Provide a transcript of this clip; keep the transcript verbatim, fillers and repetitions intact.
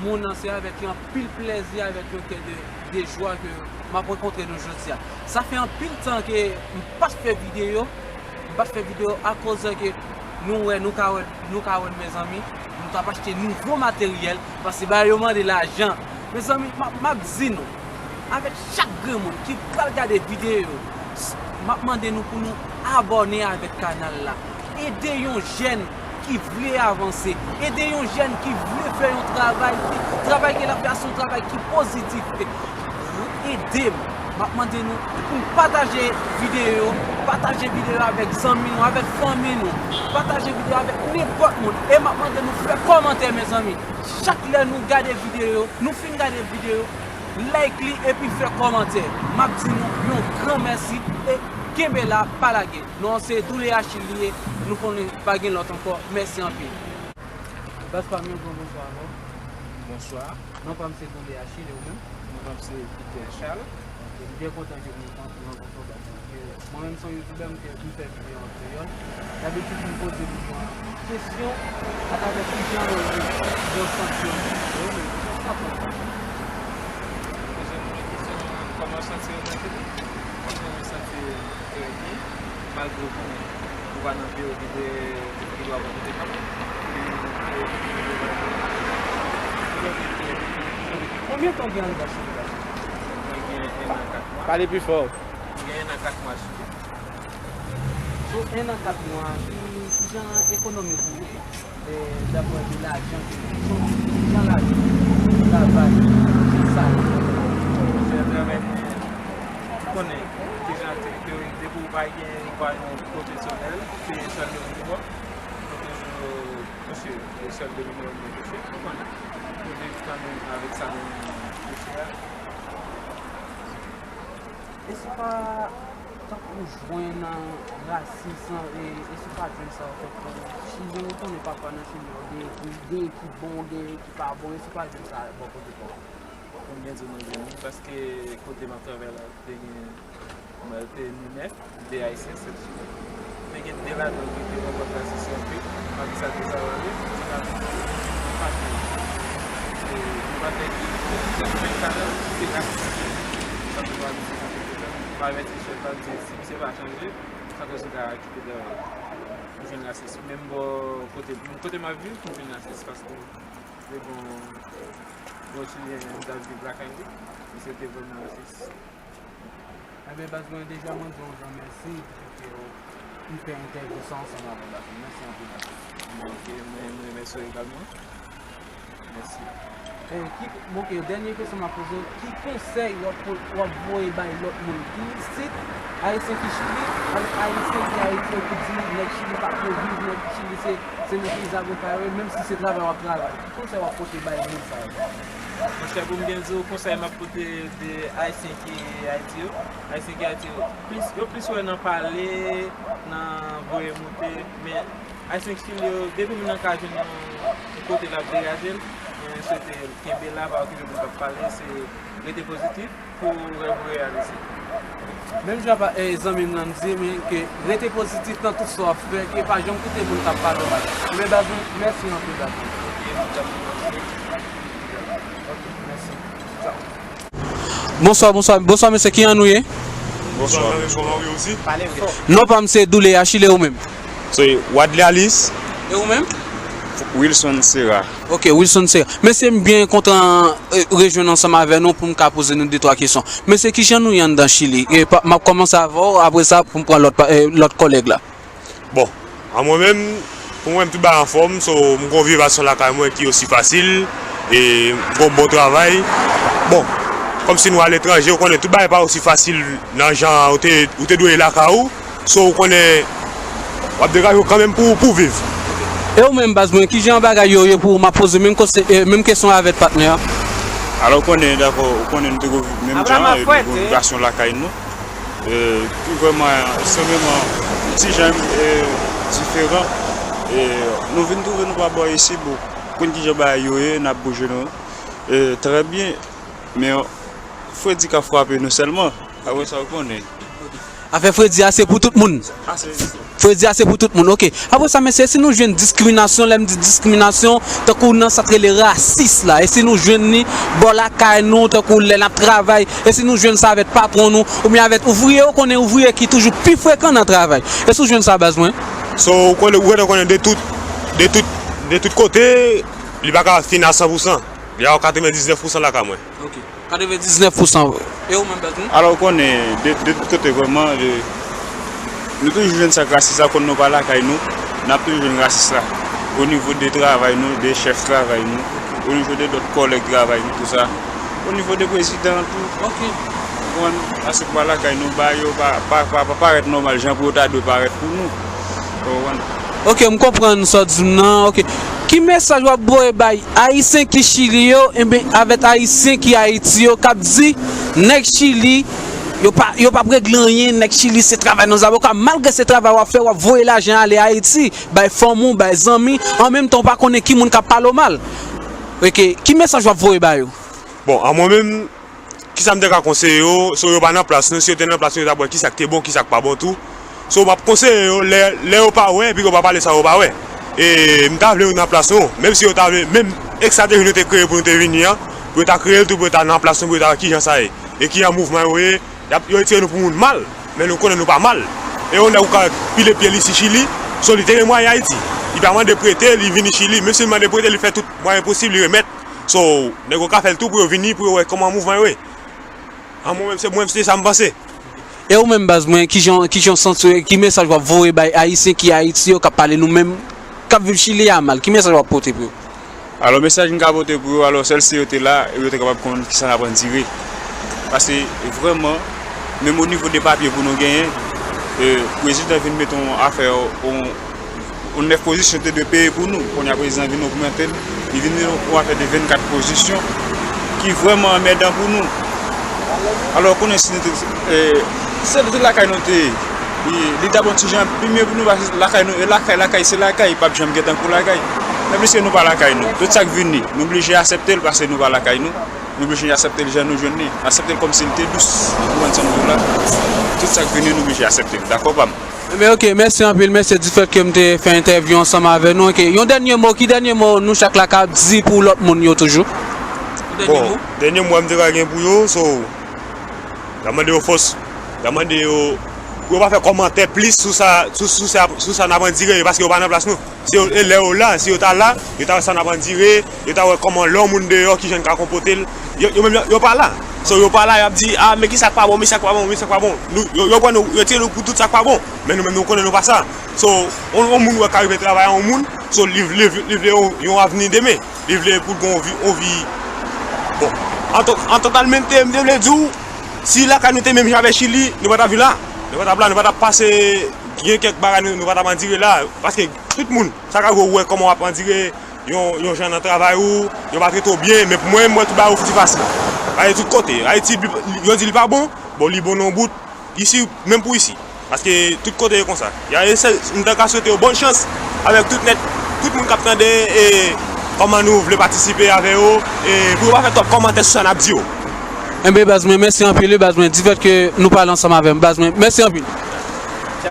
Moun nan, se avèk yon anpil plèzi, avèk yon kè de, de jwa ke m ap rankontre nou jodi a. Sa fè anpil tan ke m pa t fè videyo, m pa t fè videyo akoz ke nou wè, nou ka wè, nou ka wè, mezanmi, nou t ap achte nouvo materyèl, paske bagay yo mande lajan. Mezanmi, m ap, m ap di nou, avèk chak grenn moun ki pral gade videyo, s-, m ap mande nou pou nou abòne avèk kanal la. Ede yon jèn ki vle avanse, ede yon jèn ki vle fè yon travay, ki, travay ke l ap fè a se yon travay ki pozitif. Ede m. M ap mande nou pou n pataje videyo, pataje videyo avèk zanmi nou, avèk fanmi nou, pataje videyo avèk nenpòt moun. E m ap mande nou fè kòmantè, mezanmi. Chak lè nou gade videyo, nou fin gade videyo, like li epi fè kòmantè. M ap di nou yon gran mèsi e kenbe la, pa lage. Non, se Doulé Achille li ye, nou konnen pa gen lòt ankò. Mèsi anpil. Baz pa m, yon gran bonswa avè w. Bonswa. Non pa m se Doulé Achille, e ou menm? Non pa m se Peter Charles. Ok, m byen kontan ke nou, nou rankontre baz. Mwen menm se yon youtubè, m fè, m fè videyo an kreyòl. Dabitid m poze moun yo kesyon atravè kijan yo, yo santi yo nan videyo, men kesyon sa pran. Poze moun yo kesyon, kòman w santi w nan videyo? Franchman, mwen santi trè byen, malgre w konnen ou pa nan peryòd de, de, de dwa pou te kanpe. Konbyen tan w gen anndan Chili la? Mwen gen en an kat mwa. Pale pi fò. Mwen gen en an kat mwa Chili. Sou en an kat mwa, ki, ki jan ekonomi w ye? E, daprè de lajan ke, ki jan, ki jan lavi, travay, ki sa. Fè travay mwen, ou konnen, ki jan aktivite yo, depi ou pa gen, ou pa yon pwofesyonèl, se sèl de minimòm. Nou toujou touche, se sèl de minimòm nou touche, ou konnen. Nou viv kanmenm avèk sa nou touche a. E si w pa, tankou, jwenn rasis lan, e, e si w pa jwenn sa, ou fèt pou Chili, ou konnen pafwa nan Chili, ou gen, gen ki bon, gen ki pa bon, e si w pa jwenn sa bò kote pa w? Konbyen di nou jwenn li, paske kote m ap travay la, te gen, mwen, te nou nèf, de Ayisyen, sèt Chilyen. Te gen de ladan ki te rankontre rasis anpil, malgre sa te travay, te travay anpil. E nou pa te, te fè kanal, se rasis. Sa te pa di se rasis. M avèti chèf la, m di, si misye pa chanje, sa te sou ka kite travay. M jwenn rasis. Menm bò kote, menm kote m ap viv, m jwenn rasis, paske te gon, gon Chilyen m t ap viv lakay li, misye te vrèman rasis. Ebyen, baz, mwen deja mande w yon gran mèsi, paske w, m fè entèvyou sa ansanm avè w, baz. Mèsi anpil, baz. Ok, mwen, mwen remèsye w egalman. Mèsi. E, ki, bon, ok, dènye kesyon m ap poze w, ki konsèy w ap po-, w ap voye bay lòt moun ki isit, Ayisyen ki Chili, avèk Ayisyen ki Ayiti yo ki di nèg Chili pa t dwe viv, nèg Chili se, se nan peyi zago pa yo ye, menm si se travay w ap travay? Ki konsèy w ap pote bay moun sa yo? Monchè, pou m byen di w, konsèy m ap pote de Ayisyen ki Ayiti yo, Ayisyen ki Ayiti yo, plis, yo plis wè nan pale, nan voye moute, men Ayisyen ki Chili yo, depi moun nan ka jwenn yon, yon kote l ap degaje l, mwen swete l kenbe la, pa okipe moun k ap pale, se rete pozitif pou rèv ou reyalize. Menm jan pa, eh, zanmi m nan di, men ke rete pozitif nan tout sa w ap fè, ke pa janm koute moun k ap pale w mal. Men baz mwen, mèsi anpil, baz mwen. Ok, m ap di w mèsi. Ok, mèsi. Ciao. Bonswa, bonswa, bonswa mesye, kijan nou ye? Bonswa. Bonswa, bonswa, wi, osi. Non pa m se Doulé Achille, ou menm? Se Wadley Alice. E ou menm? Wilson Serra. Ok, Wilson Serra. Mesye, m byen kontan, eh, rejwenn ansanm avè nou pou m ka poze nou de twa kesyon. Mesye, kijan nou ye anndan Chili? E pa, m ap kòmanse avè w, apre sa pou m pran lòt pa, eh, lòt kòlèg la. Bon, a mwen menm, pou mwen, tout bagay anfòm, so, m gon vye vivasyon lakay mwen ki osi fasil, e m gon bon travay. Bon, kòmsi nou aletranje, ou konnen tout bagay pa osi fasil nan jan ou te, ou te dwe ye lakay ou, so, ou konnen, w ap degaje w kanmenm pou, pou viv. E ou menm, baz mwen, kijan bagay yo ye pou ou? M ap poze menm konse-, e, menm kesyon avèk patnè an. Alò, ou konnen, dakò, ou konnen nou te gon viv menm jan, e nou gon vivasyon lakay nou. E, ki vrèman, senpleman, ti jan, e, diferan. E, nou vin twouve nou pa bò isi, bon, konn kijan bagay yo ye, n ap bouje nou. E, trè byen, men fredi ka frape nou sèlman. Apre sa, ou konnen. Ok. Afè fredi a se pou tout moun. Fredi a se pou tout moun, oke. Apre sa, mesye, si nou jwenn diskriminasyon, lè m di diskriminasyon, tankou nan sa k rele rasis la, e si nou jwenn li bò lakay nou, tankou lè n ap travay, e si nou jwenn sa avèk patwon nou, oubyen avèk ouvriye, ou konnen ouvriye ki toujou pi frekan nan travay. E si w jwenn sa, baz mwen? So, ou konnen, ou gentan konnen de tout, de tout, de tout kote, li pa ka fin a san pou san. Li a katrevendiznèf pou san lakay mwen. Oke. Katrevendiznèf pou san. E ou menm, baz mwen? Alò, ou konnen, de, de tout kote, vrèman, de, nou toujou jwenn sa k rasis la, konn nou pa lakay nou, n ap toujou jwenn rasis la. O nivo de travay nou, de chèf travay nou, o nivo de lòt kòlèg travay nou, tou sa. O nivo de prezidan tou. Oke. Ou konprann? Paske pa lakay nou, bagay yo pa, pa, pa, pa parèt nòmal jan pou yo ta dwe parèt pou nou. Ou konprann? Oke, m konprann sa w di m nan. Oke. Ki mesaj w ap voye bay Ayisyen ki Chili yo, enben, avèk Ayisyen ki Ayiti yo, k ap di, nèg Chili, yo pa, yo p ap regle anyen, nèg Chili se travay nan zaboka, malgre se travay w ap fè, w ap voye lajan ale Ayiti, bay fanmi w, bay zanmi, an menm tan w pa konnen ki moun k ap pale w mal. Oke, ki mesaj w ap voye ba yo? Bon, a mwen menm, kisa m te ka konseye yo? So, yo pa nan plas nou, si yo te nan plas nou, yo t ap wè kisa k te bon, kisa k pa bon tou. So, m ap konseye yo, lè, lè yo pa wè, epi yo pa pale sa yo pa wè. E m ta vle yo nan plas nou, menm si yo ta vle, menm ekstratejim nou te kreye pou nou te vini an, pou yo ta kreye l tou, pou yo ta nan plas nou, pou yo ta wè kijan sa ye. E kijan mouvman yo ye, y ap, yo retire nou pou moun mal, men nou konnen nou pa mal. E yon nèg ou ka pile pye li si Chili, so li te gen mwayen Ayiti. Li pa mande prete, li vini Chili, menm si li mande prete, li fè tout mwayen posib, li remèt. So, nèg yo ka fè l tou pou yo vini, pou yo wè kòman mouvman yo ye. An mwen menm, se mwen, se sa m panse. E ou menm, baz mwen, kijan, kijan w santi w, ki mesaj w ap voye bay Ayisyen ki Ayiti yo, k ap pale nou menm, k ap viv Chili a mal? Ki mesaj w ap pote pou yo? Alò, mesaj m ka pote pou yo, alò, sèl si yo te la, yo te kapab konn kisa n ap andire. Paske, vrèman, menm o nivo de papye pou nou genyen, e, prezidan vin mete yon afè, yon, yon nèf pozisyon te dwe peye pou nou. Kounye a prezidan vin ogmante l, li vin yon afè de vennkat pozisyon ki vrèman anmèdan pou nou. Alò, konnen si nou te, e, se, se lakay nou te ye, li, li t ap yon ti jan pi mye pou nou, paske lakay nou, e lakay, lakay, se lakay, p ap janm gen tankou lakay. Men piske nou pa lakay nou, tout sa k vini, nou blije aksepte l paske nou pa lakay nou. Nou blije aksepte l jan nou jwenn li. Aksepte l kòmsi l te dous. Ou konprann sa m di w la? Tout sa k vini, nou blije aksepte l. Dakò, pa m? Enben, oke, mèsi anpil, mesye, difèt ke m te fè entèvyou ansanm avè nou. Oke, yon dènye mo, ki dènye mo nou chak la ka di pou lòt moun yo toujou? Yon dènye Bon, mo? Dènye mo m te ka gen pou yo, so, n a mande yo fòs, n a mande yo pou yo pa fè kòmantè plis sou sa, sou, sou sa, sou sa n ap andire, paske yo pa nan plas nou. Si yo, e lè yo la, si yo ta la, yo ta wè sa n ap andire, yo ta wè kòman lè yon moun deyò, kijan l ka konpòte l. Yo, yo menm, yo, yo pa la. So, yo pa la, y ap di, a, men kisa k pa bon, men sa k pa bon, men sa k pa bon. Nou, yo, yo pran nou, yo tire nou pou tout sa k pa bon. Men nou menm, nou konnen nou pa sa. So, yon, yon moun wè ka rive travay a yon moun, so, li vle, li vle yon, yon avni demen. Li vle pou l gen yon vi, yon vi. Bon, an to-, an totalmente, m te vle di w, si lakay nou te menm jan avèk Chili, nou pa t ap viv la. Nou pa t ap la, nou pa t ap pase, gen kèk bagay nou, nou pa t ap andire la. Paske tout moun, sa ka rive w wè kòman w ap andire yon, yon jan nan travay ou, yo pa trete w byen, men pou mwen, m wè tout bagay yo fouti fasil. Ayiti tout kote, Ayiti, yo di li pa bon, bon, li bon nan yon bout, isi, menm pou isi. Paske tout kote yo konsa. Ya, e se, m ta ka swete yo bòn chans avèk tout nèt, tout moun k ap tande, e kòman nou vle patisipe avè yo, e pou yo pa fè twòp kòmantè sou sa n ap di yo. Enben, baz mwen, mèsi anpil, wi, baz mwen, difèt ke nou pale ansanm avè m, baz mwen, mèsi anpil.